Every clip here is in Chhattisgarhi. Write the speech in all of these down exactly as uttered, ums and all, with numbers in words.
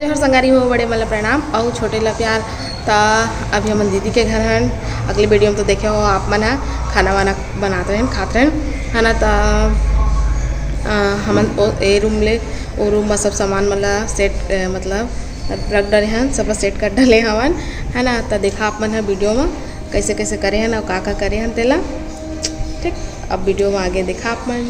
जोहार संगवारी हो, बड़े मन ला प्रणाम अउ छोटे ला प्यार। त अभी हमन दीदी के घर हन, अगले वीडियो में तो देखे हो आप मन ह, खाना वाना बनात रहन, खात रहन, है ना। त अ, हमन ओ, ए रूम ले ओ रूम में सब सामान मन ला सेट, अ, मतलब रख डरे हन, सब सेट कर डले हवन, है ना। त देखा आप मन ह वीडियो में कैसे कैसे करे हन अउ का का करे हन तेला। ठीक, अब वीडियो में आगे देखा आप मन।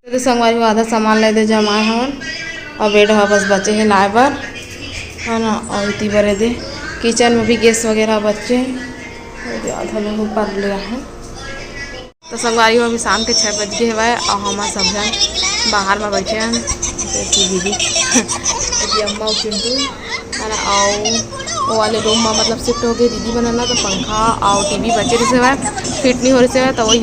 तो संगवारी हो, आधा सामान ले दे जमाए हवन, अउ बेड ह बस बचे हे लाए बर, है ना। अउ इति बर दे किचन में भी गैस वगैरह बचे हे, आधा लोग ऊपर ले आहे। तो संगवारी हो, अभी शाम के छः बज गए हवय अउ हमन सब झन बाहर में बैठे हन टीवी भी। अभी अम्मा अउ चिंटू, है ना, अउ वो वाले रूम में मतलब शिफ्ट हो गए दीदी मन ला, तो पंखा अउ टीवी बचे रहिस हवय, फिट नहीं हो रहिस हवय, तो वही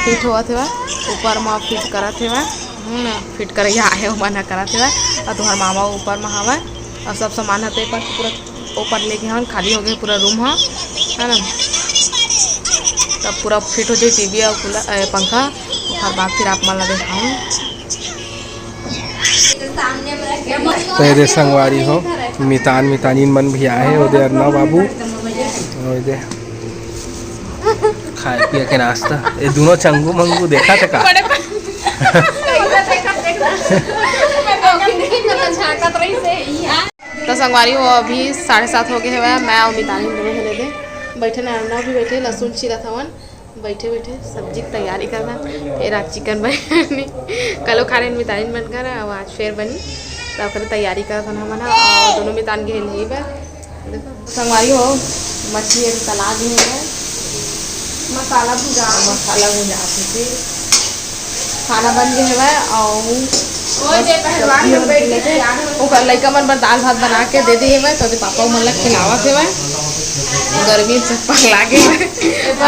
फिट होवत हवय, ऊपर में फिट करत हवय, है ना, फिट करैया आए ओमन ह करत हवय, अउ तुम्हार मामा ऊपर में हवय, अउ सब सामान ह तो एक बार पूरा ऊपर लेके हवन, खाली हो गए पूरा रूम ह, है ना। तब पूरा फिट हो जाए टीवी और कूलर, ए, पंखा, ओकर बाद फिर आप मन ला देखाऊँ। तो ये दे संगवारी हो, मितान मितानिन मन भी आए हे, ओदे अरना बाबू, ओदे खाए पिए के नाश्ता, ये दोनों चंगू मंगू देखा थे का? तो संगवारी हो, अभी साढ़े सात हो गए हवय, मैं अउ मितानिन दोनों झने दे बैठे ना, अरना भी बैठे, लहसुन छीलत हवन, बैठे बैठे सब्जी के तैयारी करना, फिर आज चिकन बनी। कलो खा रहे मितानिन मन कर, अब आज फिर बनी, तो ओकर तैयारी करत हन हमन ह, अउ दोनों मितान गे हे लेहे बर। देखो संगवारी हो, मछली अभी तला गे हे, मसाला भुजा, मसाला भुजा के खाना बन गे हवय, अउ ओए दे पहलवान सब्जी मन बैठ के लेके तैयार हो। ओकर लइका मन बर दाल भात बना के दे दे हवय, तो ओकर पापा मन ला खिलावत हवय। गर्मी से पगला गे हवय।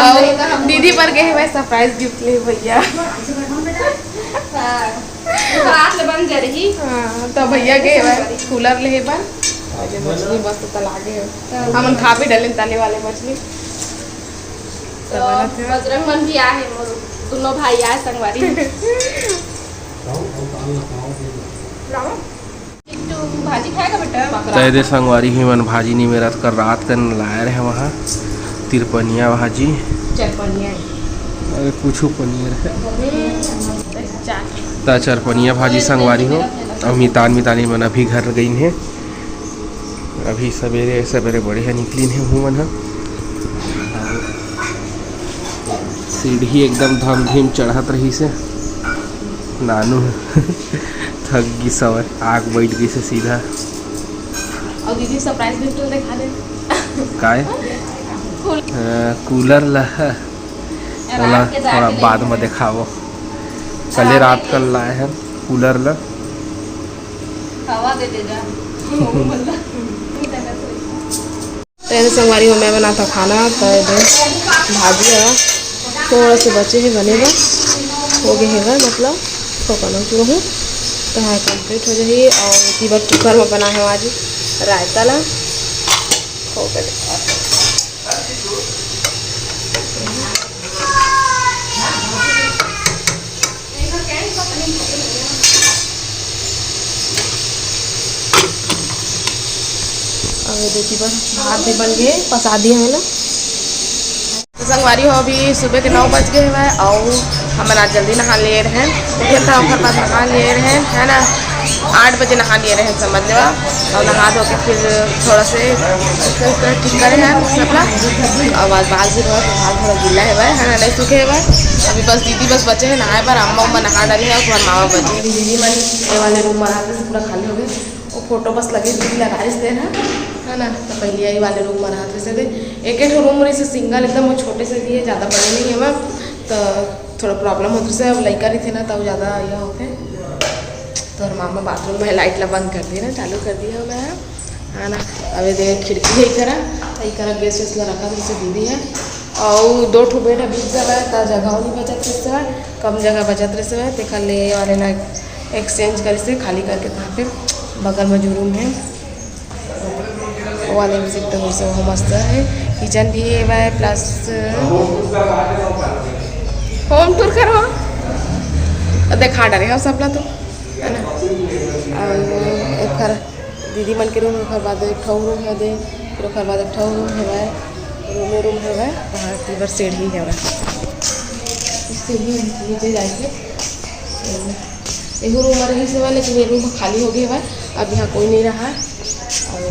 अउ दीदी बर गे हवय सरप्राइज गिफ्ट ले भैया। हाँ, रात ले बन जा रही। हाँ, तो भैया गे हवय कूलर ले बर। अउ ये मछली मस्त तला गे हवय। हमन खा भी डलेन तले वाले मछली। तो बजरंग मन भी आहे, मोर दोनों भाई आए संगवारी। बिट्टू, भाजी खाएगा बेटा? तो ये दे संगवारी ही मन भाजी निमेरत कर रात कन लाए रहे वहाँ तिरपनिया भाजी। चरपनिया है। अरे कुछ पनिया रहे। हम्म, चार। ता चरपनिया भाजी संगवारी हो। अउ मितान मितानी मन अभी घर गइन हे। अभी सबेरे सबेरे बढ़िया निकलिन हे उहू मन ह। सीढ़ी एकदम धमधीम चढ़त रहिस हे। नानू थक गिस हवय, आग बैठ गिस हे सीधा। अउ दीदी surprise gift ल दिखा दे। काय? कूल- अ, कूलर ला, ओला रात के जाके थोड़ा बाद लेंगे। में दिखावो। कल रात रात के कल लाए हैं कूलर ला। हवा दे दे जा। तो ऐसे संगवारी हो, मैं बनाता खाना, तो ये दे भाजी है, थोड़ा से बचे है बने बर, हो गए है, मतलब ठोका ना चुरो हूँ, तो हाँ complete हो जाही। और इसी बार कुकर में बना है आज रायता ला, हो गए। अब ये देखी बस भात भी बन गए, पसा दिए है ना। तो संगवारी हो, अभी सुबह के नौ बज गए हुए और हमन आज जल्दी नहा लिए रहे, उठे था ओकर बाद नहा लिए रहे, है ना, आठ बजे नहा लिए रहे, समझ लेवा। और नहा धो के फिर थोड़ा से ठीक करे हैं सबला। और आज बाल भी बहुत, बाल थोड़ा गीला है, है ना, नहीं सूखे है। अभी बस दीदी बस बचे हैं नहाए पर, अम्मा उम्मा नहा डाली है और तुम्हारे मामा बचे हैं। दीदी मन ये वाले रूम में आते से पूरा खाली हो गए। वो फोटो बस लगे, दीदी लगा रही तेन ह, है ना। तो पहले यही वाले रूम में रहत रहिसे दे, एक एक रूम रहिसे सिंगल एकदम, वो छोटे से दिए, ज़्यादा बड़े नहीं है वह। तो थोड़ा प्रॉब्लम होत रहिसे, अब लइका रहिथे ना, तब ज़्यादा यह होते। तो हर मामा बाथरूम में लाइट ला बंद कर दिए ना, चालू कर दिया मैं, है ना। अब ये देख खिड़की है करा, तो करा गैस वैस ला रखा, जैसे दीदी है। और दो ठो बेड अभी जगह है, तो जगह नहीं बचत रहिसे, कम जगह बचत रहिसे, तेखर ले वाले ना एक्सचेंज करिसे, खाली करके तहाँ पे बगल में जो रूम है, वो वाले में शिफ्ट होइसे, वो मस्त है। किचन भी है भाई, प्लस होम टूर करो, देखा डरे हम सबला तो, है ना। और एक घर दीदी मन के रूम, ओकर बाद एक ठो रूम है दे, फिर ओकर बाद एक ठो रूम है भाई, रूमे रूम है भाई, वहाँ की बार सीढ़ी है भाई, सीढ़ी नीचे जाके एगो रूम में रहिस हवय, लेकिन ये रूम खाली हो गए हवय, अब यहाँ कोई नहीं रहा है। और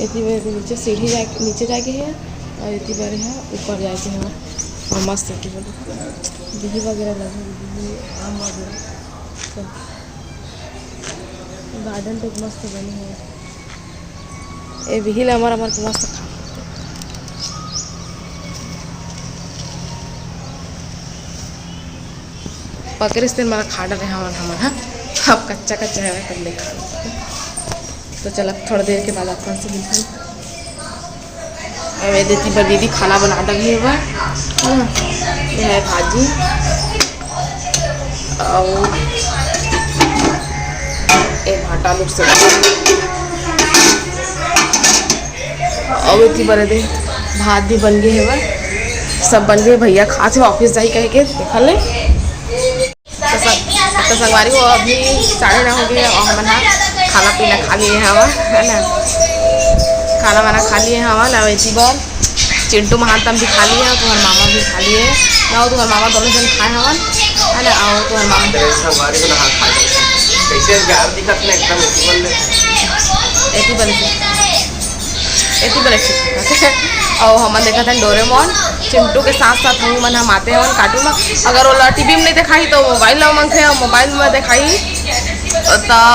एती बर नीचे सीढ़ी जाए, नीचे जाके है, और एती बर यहाँ ऊपर जाके है। और मस्त है, बिही वगैरह लगे, बिही, आम वगैरह सब। गार्डन तो मस्त बने है। ए बिही ला अमर अमर के मस्त खा। पकड़िस तेन मला खा डरे हवन हमन, हाँ। अब कच्चा कच्चा है, तब नहीं खा। तो चल, अब थोड़ा देर के बाद आप मन से मिलते हैं। अब ये देती बर दीदी खाना बना डरी है, ये है भाजी। अउ ए भाटा आलू के सब्जी। अउ एती बरे दे भात भी बन गे हेवय, सब बन गे। भैया खात हे, ऑफिस जाही कहे के, देखा ले। तो सं-, तो संगवारी हो, अभी साढ़े नौ हो गए और हमन हा खाना पीना खा लिए हवा, है ना, खाना वाना खा लिए हवा ना। एती बर चिंटू महान तम भी खा लिए, तुम्हार मामा भी खा लिए, ना हो तुम्हार मामा दोनों जन खाए हवन, है ना। और तुम्हार मामा तेरे संगवारी को नहा खा ले। कैसे यार दिखत ना एकदम एती बन ले। एती बन ले। एती बन ले। और हमन देखत हन डोरेमोन, चिंटू के साथ साथ हम मन हम आते हवन कार्टून में। अगर ओला टीवी में नहीं दिखाही तो मोबाइल में मांगथे, और मोबाइल में दिखाही त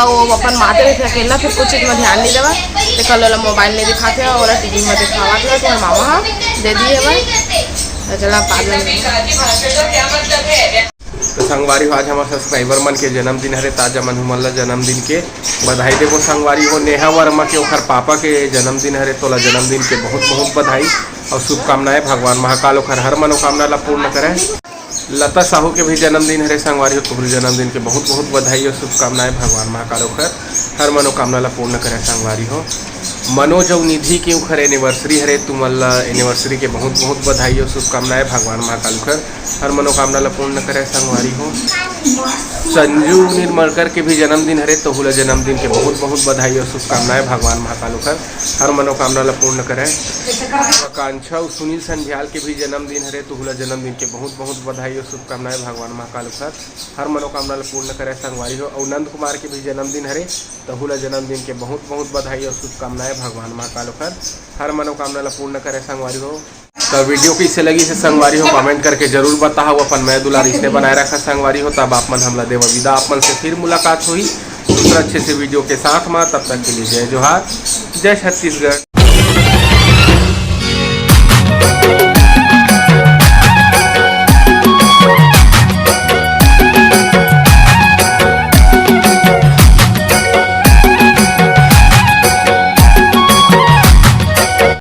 वो अपन माते रहिथे अकेला, फिर कुछ चीज में ध्यान नहीं देवा। ते कल ओला मोबाइल नहीं दिखाथे, ओला टीवी में दिखावा थे, तो मामा हा दे दिए भाई। तो चला, बाद में। तो संगवारी हो, आज हमारे सब्सक्राइबर मन के जन्मदिन हरे, त आज हमन उमन ला जन्मदिन के बधाई देबो। संगवारी हो, नेहा वर्मा के ओखर पापा के जन्मदिन हरे, तोला जन्मदिन के बहुत बहुत बधाई और शुभकामनाएं। भगवान महाकाल ओखर हर मनोकामना ला पूर्ण करे। लता साहू के भी जन्मदिन हरे संगवारी हो, तोहर जन्मदिन के बहुत बहुत बधाई और शुभकामनाएं। भगवान महाकाल ओखर हर मनोकामना ला पूर्ण करे संगवारी हो। मनोज अउ निधि के उखर एनिवर्सरी हरे, तुमन ला एनिवर्सरी के बहुत बहुत बधाई अउ शुभकामनाएं। भगवान महाकाल उखर हर मनोकामना ला पूर्ण करे संगवारी हो। संजू निर्मलकर के भी जन्मदिन हरे, तहू ला जन्मदिन के बहुत बहुत बधाई अउ शुभकामनाएं। भगवान महाकाल उखर हर मनोकामना ला पूर्ण करे। आकांक्षा अउ सुनील संध्याल के भी जन्मदिन हरे, तहू ला जन्मदिन के बहुत बहुत बधाई अउ शुभकामनाएं। भगवान महाकाल उखर हर मनोकामना ला पूर्ण करे संगवारी हो। अउ नंद कुमार के भी जन्मदिन हरे, तहू ला जन्मदिन के बहुत बहुत बधाई अउ शुभकामनाएं। भगवान महाकाल उखर हर मनोकामना ला पूर्ण करे संगवारी हो। तो वीडियो कैसे लगिस हे संगवारी हो, कमेंट करके जरूर बताओ। अपन मया दुलार इसने बनाए रखा संगवारी हो। तब आप मन हमला देवा विदा, आप मन से फिर मुलाकात होही दूसरा अच्छे से वीडियो के साथ मा। तब तक के लिए जय जोहार, जय छत्तीसगढ़।